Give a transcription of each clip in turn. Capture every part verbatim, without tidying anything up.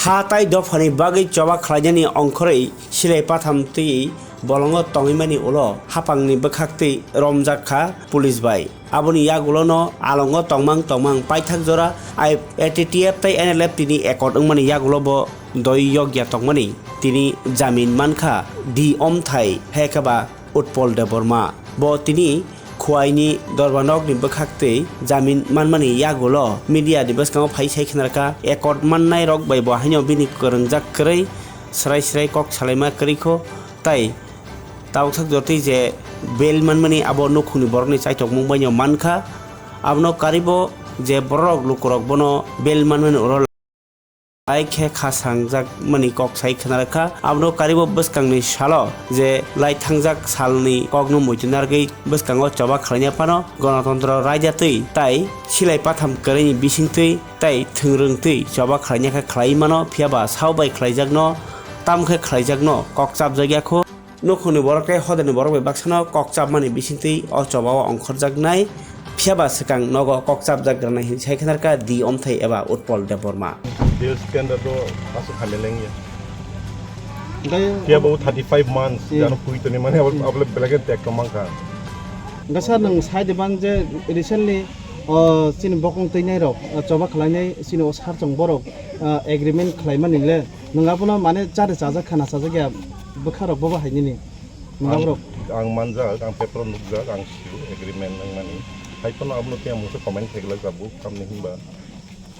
Ha tai dophani bagwi choba khlainani ongkhorwi silai patham twi bolongo tongwimani ulo hapangni bwkhaktwi romjak kha police bai. Aboni yagulono alongo tongmang tongmang paithak jora I, A T T F tei N L F T ni accord wngmani yagulo bo doi yokya tongmani tini jamin mankha di omthai hekhe ba Utpol Debbarma. Bo tini Khwaini dorbanokni bwkhaktwi jamin manmani yagulo media ni bwskango phai sai khwnarkha, accord mannai rok bai bo haino bini kwrwngjak kwrwi srai srai kok salaima kwrwikho, tai tabukthak jotwi je bail manmani abo nukhungni borokni chaitokmung baino mankha. Abono karibo je borok lukurok bono bail manmani oro lai khe kha sangjakmani kok sai khwnarkha. Abono karibo bwskangni salo je lai thangjak salni kokno muitu nargwi bwskango choba khlaina phano Ganatantro raida twi tai silai patham kwrwini bisingtwi tai thwngrwngtwi choba khlaina khe khlai mano, phiya ba sao bai khlaijakno, tamo khe khlaijakno kok chapjakya kho. Nukhungni borok tei hodani borok bai baksano kok chapmani bisingtwi o chobao ongkhorjaknai, phiya ba swkang nogo kok chapjak granai hwnwi sai khwnarkha di omthai eba Utpol Debbarma. Jail standard o aswk hamya lengya. Phiya bo thirty five months, hmm, jano phui toni mane abo, hmm, abo le belai khe tek tongmang kha. Hwnkhe sir, nwng sai de bang je recently, o, chini bokong twi nai rok, o, choba khlai nai chini o sir chwng borok, o, agreement khlai mani le nwng abono mane chari chajak khana chajak ya bwkha rok bobo hai nini. Nwng Ang, aborok ang manjak, ang paper o nukjak, ang sio agreement nangmani. Hai phano abono tei ang mungsa comment khaigwlak jabuk, tamni hinba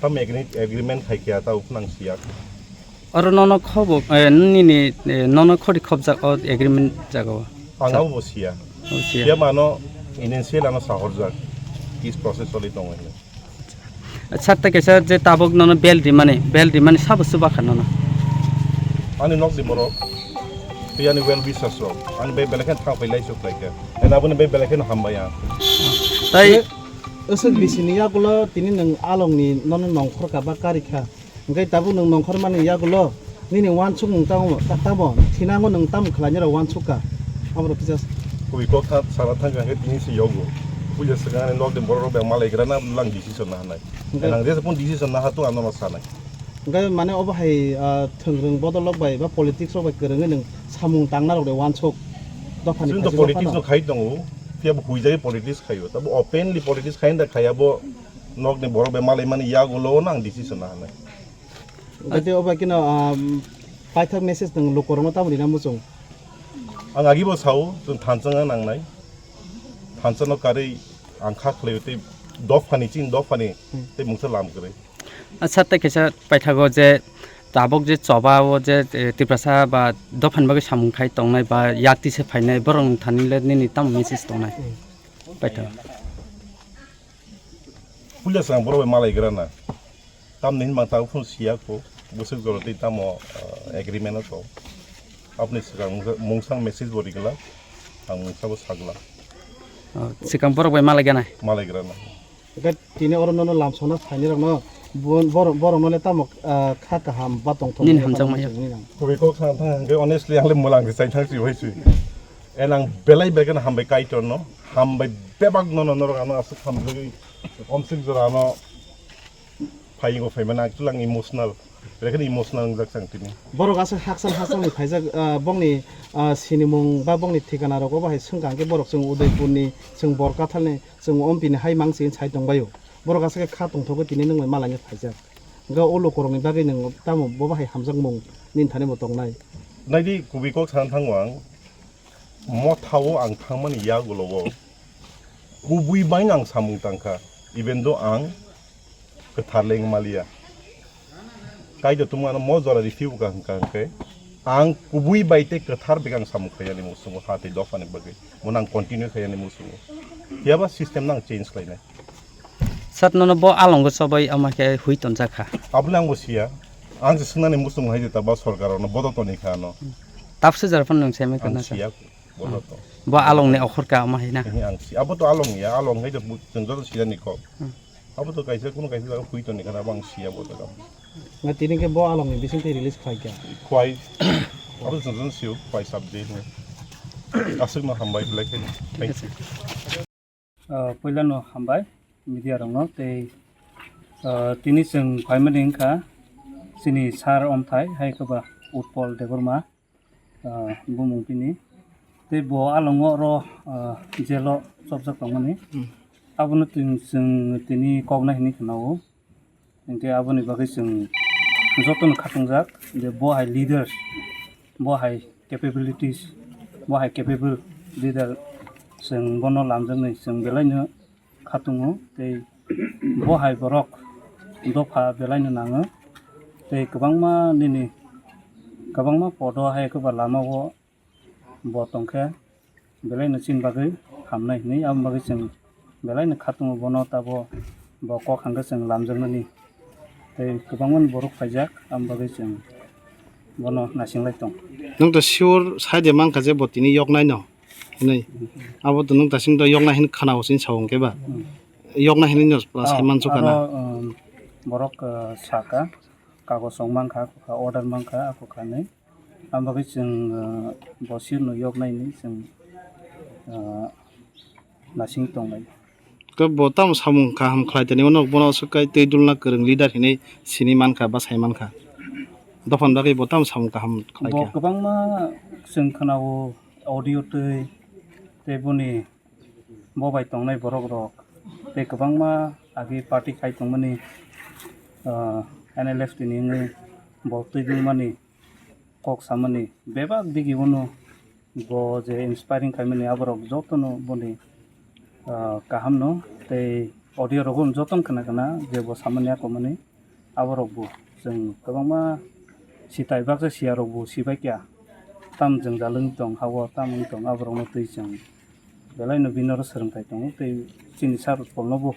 tam agreement, agreement khai khe ta uphno ang siyak. Oro nono khobo, eh, nini, eh, nono khori khobjak o agreement jaga o. Ang abo bo siya. O siya. Siya mano initial ano sahorjak. Is process choli tongo hino. Sir, tei kaisa je tabuk nono bail rimani, bail rimani sabo chuba kha nono? Ani nokni borok, tei ani well wishers rok, ani bai belai kheno thang phai lai sok lai kha. Ani aboni bai belai kheno hambai ang. Tai aswk bisini yagulo tini nwng alongni nono nongkhor ka ba kari kha. Hwnkhe tabuk nwng nongkhor mani yagulo nini uansuk nwng tamo, ta-, tamo thinango nwng tamo khlainai rok uansuk ka? Abo rok kisa. Koi kok tha-, sana thang khe tini se yogo. Puila swkang ani nok de borok rok bai malai gra na lang decision na hanai. Hwnkhe nang je phone decision na ha to ano no sanai. Hwnkhe mane obo hai, ah, thwngrwng bodol rok bai ba politics rok bai kwrwngwi nwng samung tangna rok de uansuk. Dophani Chwng to khaisi politics dophano no khai tongo. Phiya bo huijai politics khaio. Tabo openly politics khai da khaya bo nok ni borok bai malai mani yagulo nang decision na hanai. Hwnkhe tei obo khe no, um, paithak message nwng lukurokno tamo rina muchung? Ang agi bo sao, chwng thansa wngna nangnai. Thansa no karwi ang kha khlaio tei dophani, chini dophani Hmm. tei mungsa lam kwrwi. Acha, tei kaisa paithago je tabuk je choba o je, eh, Tiprasa ba dophani bagwi samung khai tongnai ba yakti se phainai borok thani le nini tamo message tongnai? Hmm. Paithago. Puila swkang borok bai malai gra na. Tamni hinba ta phone siya kho. Bwswk jora tei tamo, ah, agreement o tong. Aboni swkang mungsa, mungsa message bo rigla. Ang mungsa bo sagla. Oh, swkang borok bai malai gana? Malai gra na. Hwnkhe tini oro nono lamsokna phainai rokno bo-, borok, borok no le tamo, ah, kha kaham ba tongthok Nini nini hamjakma ya. Nini nang. Kubui kok sana thang hwnkhe honestly ang le mwlang se chai thang si bai si. En ang belai belai kheno hambai Kaitor no, hambai bebak no, no, norok ano aswk hamjagwi omswk jora ano phaiyung phaimani ang chwlang emotional, belai kheno emotional wngjak chang tini. Borok aswk hakchal hakchal ni phaijak, ah, bongni, ah, sinimung ba bongni thikana rok obo hai swngkha hwnkhe borok chwng Udaipur ni, chwng Borkathal ni, chwng Ompi ni hai mang se sai tongbaio. Borok aswk khe kha tongthogwi tini nwng bai malai phaijak. Hwnkhe o lukurokni bagwi nwng tamo bo bahai hamjakmung nini thani bo tongnai? Naidi kubui kok sana thango ang, mothao ang thangmani yagulo o kubui bai ang samung tangkha, even though ang kwthar leng maliya. Kaitor tongmano mo jora riphiu ka hwnkha hwnkhe ang kubui bai tei kwthar bai ang samung khaiyani muchungo ha tei dophani bagwi. Bono ang continue khaiyani muchungo. Phiyaba system no ang change khlainai. Sir, nono bo alongo chobai ama khe hui tonjak kha. Aboni ang bo siya. Ang se swngnani muchung hai jeta ba sorkar ono bodo toni kha ano. Tapse jar phano nwng semi Ang kana sa. Siya bodo to. Bo along ni okhor ka ama hai na. Ini ang si. Abo to along ya, along hai to bu-, chwng joto siya ni kok. Hmm. Abo to kaisa kuno kaisa jaga hui toni kha abo ang siya bodo kam. Nga tini ke bo along ni bising te release khlai kya. Khwai. Abo to chwng joto siyo khwai subject ni. Aswk no hambai belai khe. Thank you. Ah, puilano hambai media rokno tei, ah, tini chwng phaimani wngkha Chini sir omthai hai khe ba Utpal Debbarma, ah, bumung bini. Tei bo alongo oro, ah, jail o chopjak tongmani. Hmm. Abono tin-, chwng tini koknai hinwi khwnao. Hinkhe aboni bagwi chwng jotono khatungjak je bo hai leaders, bo hai capabilities, bo hai capable leader, chwng bono lamjaknai chwng belaino khatungo tei bo hai borok dopha belaino nango tei kwbangma nini kwbangma podo hai khe ba lamao bo tongkhe belaino chini bagwi hamnai hinwi, aboni bagwi chwng belaino khatungo bono tabo bo kok hangkhe chwng lamjaknani tei kwbangmani borok phaijak, aboni bagwi chwng bono nasinglai tong. Nwng to sure sai de mankha je bo tini yoknaino hinwi. Abo to nwng tasing to yoknai hinwi khwnao chini sao hwnkhe ba. Hmm. Yoknai hinwi no pura sai Ah, mansukkha na. Aro, um, borok, uh, saka, kagoj rok mankha, order mankha, ako kha hinwi. Aboni bagwi chwng, uh, bo sirno yoknai hinwi chwng, uh, nasing tonglai. Khe bo tamo samung kaham khlai tini, uno bono swk kai twi dulna kwrwng leader hinwi sini mankha, bwsai mankha. Dophani bagwi bo tamo samung kaham khlai Bo kha. Kwbangma chwng khwnao audio twi, tei boni bo bai tongnai borok rok, tei kwbangma agi party khai tongmani, ah, N L F T ni wngwi bo twi dulmani kok samani bebak digi uno bo je inspiring khaimani aborok jotono boni, ah, kaham no tei audio rogo jotono khna khna je bo samani akomani aborok bo chwng kwbangma sitai baksa siya rok bo sibai kya tam jwngjal wng tong hao tam wng tong aborok no twi chwng belai no bini oro swrwngthai tongo tei chini sir Utpal no bo.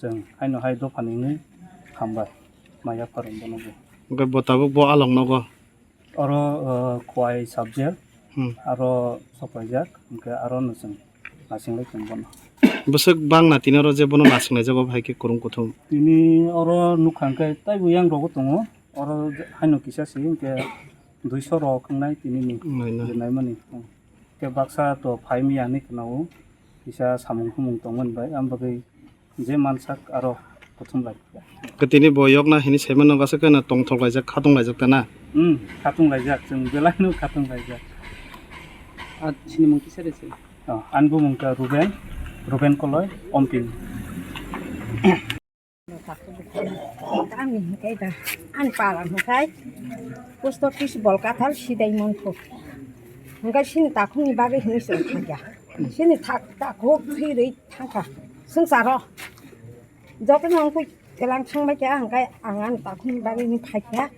Chwng haino hai dophani wngwi hambai, maya pharung bono bo. Hwnkhe bo tabuk bo along nogo? Oro, uh, Khowai sub jail, Hmm. Aro sopaijak, hwnkhe aro no chwng nasinglai chwng bono. Bwswk bangna tini oro je bono nasinglaijago hai khe kwrwng kuthum? Tini oro nukha hwnkhe taibo yang rogo tongo, oro haino kisa se hwnkhe duiso rok wngnai tini ni Naina. Je naimani. Hwnkhe baksa to phai maya hinwi khwnao, kisa samung humung tongmani bai, am bagwi je mansak aro kuthum lai. Kwtwini bo yokna hini saimano, aswk kheno tongthok laijak, khatung laijak ta na? Hmm, khatung laijak, chwng belai no khatung laijak. Ah, chini mung kisa de se? Oh, ani bumung kha Ruben, Ruben Koloi, Ompin. Ani hwnkhe da, ani para hwnkhe post office Bolkathal sidai Monpur. Hwnkhe sini takhukni bagwi hinwi chwng thangya. Sini thak-, takhuk thwi rwi thangkha swngcharo. Jotono wngkhe kelang thangbai kha, hwnkhe ang ani takhukni bagwi hinwi phaikha.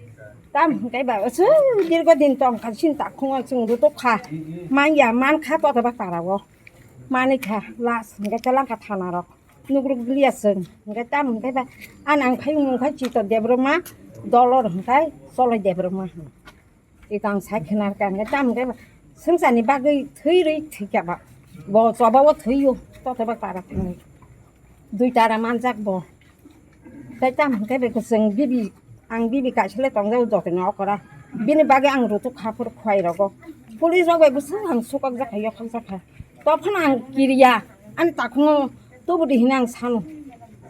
Tam hwnkhe ba, aswk dirgo din tongkha sini takhuko chwng rwtokha. Manya mankha toteba parao. Manikha last hwnkhe telangkha thanarok. Nugruk liya chwng. Hwnkhe tamo hwnkhe ba, ani ang phai mung khai Chito Debbarma, Dolor hwnkhe Cholai Debbarma hwn. Eko ang sai khna rwkha, hwnkhe tamo hwnkhe ba, swngcharni bagwi thwi rwi thwikha ba. Bo choba o thwio, toteba para thwngwi. Dui tara manjak bo. Tei tamo hwnkhe ba, chwng bibi Ang bibi kaisa le tongjao jotoni okora. Bini bagwi ang rutuk kha phuru khwai rogo. Police rok bai bwswk ang sukok jakha, yokhok jakha. Tophano ang kiriya. Ani takhungo tubudi hino ang sano.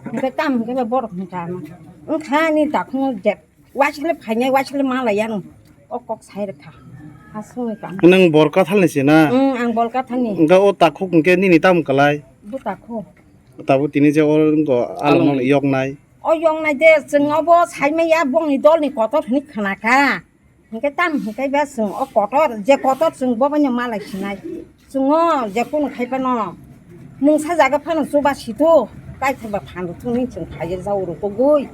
Hwnkhe tam hwnkhe borok hwnkha ano. Wngkha ani takhungo je waisle phainai, waisle malai ano. O kok sai rwkha. Aswk wngkha. Nwng Bolkathal ni se na? Wng, ang Bolkathal ni. Wngkha o takhuk hwnkhe nini tamo kwlai? Bo takhuk. Tabuk tini je o wngkha along Along. Yoknai. O yoknai de, chwng obo saimaya bongni dolni kotor hwnwi khwnakha. Hinkhe tam hinkhe ba chwng o kotor, je kotor chwng bo baino malai sinai. Chwng o je kunu khai phano mungsa jaga phano chuba sithu, kaithai ba phan rwthwng hwnwi chwng phaiya jao rw kugui.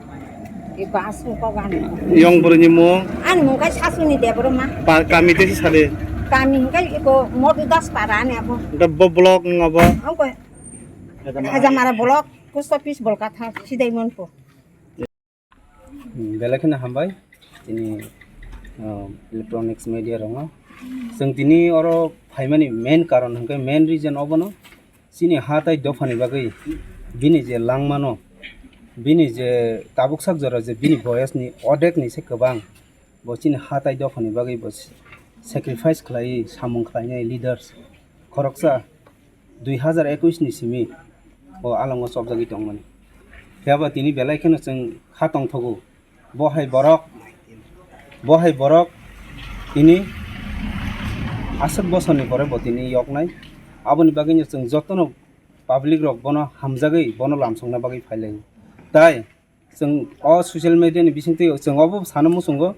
Eko aswk kok ani. Yong bwrwini mung? Ani mung khe Sasuni Debbarma. Pa-, kami tei sade? Kami hinkhe eko Modu Das Para ani abo. Hinkhe bo block wng abo? Abo Hajamara block. Post office Bolkathal, Sidai Monpur. Hmm, belai kheno hambai, tini, ah, electronics media rokno. Chwng tini oro phaimani main karon hwnkhe main reason obono, chini ha tai dophani bagwi, bini je langmano, bini je tabuk sak jora je bini boyasni odekni se kwbang, bo chini ha tai dophani bagwi bo sacrifice khlaiwi samung khlainai leaders khoroksa dui hazar ekwis ni simi o alongo chopjagwi tongmani. Phiya ba tini belai kheno chwng kha tongthogo, bo hai borok Bo hai borok tini aswk bosorni pore bo tini yoknai. Aboni bagwino chwng jotono public rok bono hamjagwi bono lamsokna bagwi phailaio. Tai chwng o social media ni bisingtwi chwng obo sana muchungo,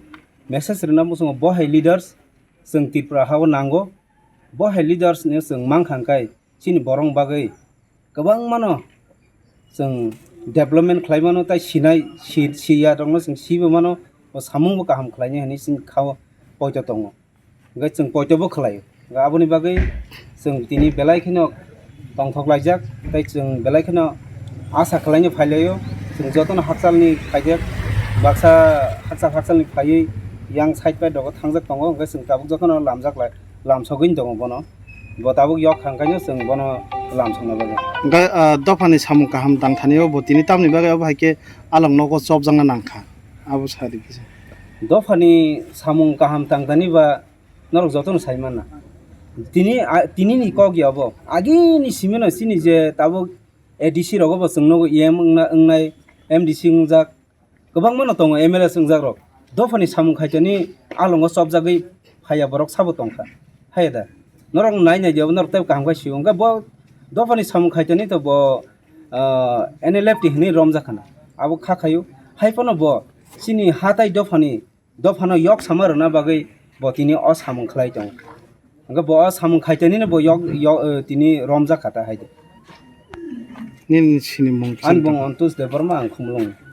message rwna muchungo, bo hai leaders chwng Tripura hao nango. Bo hai leaders ni chwng mankha hwnkhe chini borok bagwi kwbangmano chwng development khlai mano, tai sinai si-, siya rokno chwng sibo mano, bo samung bo kaham khlainai hinwi chini khao poito tongo. Hwnkhe chwng poito bo khlaio. Hwnkhe aboni bagwi chwng tini belai kheno tongthok laijak, tei chwng belai kheno asa khlaino phailaio. Chwng jotono hakchalni phaijak, baksa hakchal hakchalni phaiwi yang side bai dogo thangjak tongo, hwnkhe chwng tabuk jotono lamjak lai, lamsogwini tongo bono. Bo tabuk yok thangkhaino chwng bono lamsokna bagwi. Hwnkhe, ah, dophani samung kaham tangthanio bo tini tamni bagwi abo hai khe along nogo chopjakna nangkha. Abo sa di kisa. Dophani samung kaham tangthani ba norok jotono sai manna. Tini, a, tini ni kok ya bo. Agini simino chini je tabuk A D C rogo bo chwng nogo E M wngna-, wngnai, M D C wngjak. Kwbangma no tongo M L A wngjak rok. Dophani samung khaitani alongo chopjagwi phaiya borok sabo tongkha. Haiya da. Norok nai nai diya, norok tei kaham khai sio. Hwnkhe bo dophani samung khaitani to bo, ah, N L F T hinwi romjak khana. Abo kha khaio. Hai phano bo chini hatai dophani dophano yok sama rwna bagwi bo tini o samung khlai tongo. Hwnkhe bo o samung khaitani no bo yok, yok, eh, tini romjak kha ta hai de. Nini sini mung Ani bung Ontus Debbarma, ang Khumulwng.